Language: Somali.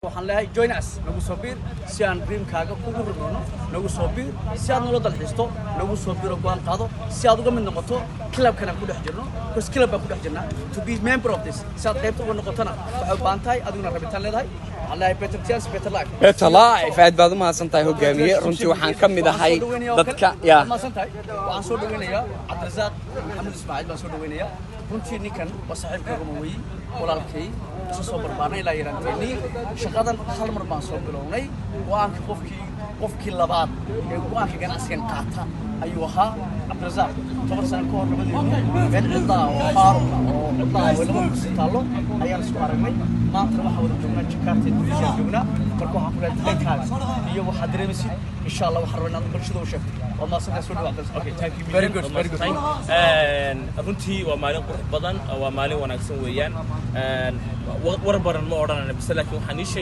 Waxaan leeyahay, join us, nagu soo biir si aan dreamkaaga kugu rumeyno. Nagu soo biir si aad nolo dalxiisto. Nagu soo biiro, go'aan qaado si aad uga mid noqoto clubkan aan ku dhex jirno, because club baan ku dhex jirnaa. To be member of this, si aad qaybta uga noqotona, waxay u baahan tahay adiguna rabitaan leedahay. Waxaan leeyahay, better chance, better life. Better life. Aad baad u mahadsan tahay, hogaamiye. Runtii waxaan ka mid ahay dadka ya. Mahadsan tahay. Waxaan soo dhaweynayaa Cabdirasaaq Maxamed Ismaaciil baan soo dhaweynayaa. Runtii ninkan waa saaxiibkay ruma weyi, walaalkay, isa soo barbaarnay ilaa yaraanteennii. Shaqadan hal mar baan soo bilownay. Go'aanka qofkii labaad ee go'aanka ganacsigan qaata ayuu ahaa Cabdirasaaq. 10 sano ka hor labadeenu meel cidlaa oo faaruqa oo cidlaa oo laba kursi taallo ayaan isku aragnay. Maantana waxaan wada joognaa Jakarta, Indonesia joognaa. Marka waxaan ku leeyahay, dareenkaaga iyo waxaad dareemaysid, insha Allah, waxaan rabaa inaad bulshada u sheegto. Waa mahadsantahay, soo dhawaad. Okay, thank you. Very good, very good. Runtii waa maalin qurux badan, waa maalin wanaagsan weeyaan. War baran ma odhanana bise, laakiin waxaan ii sheeg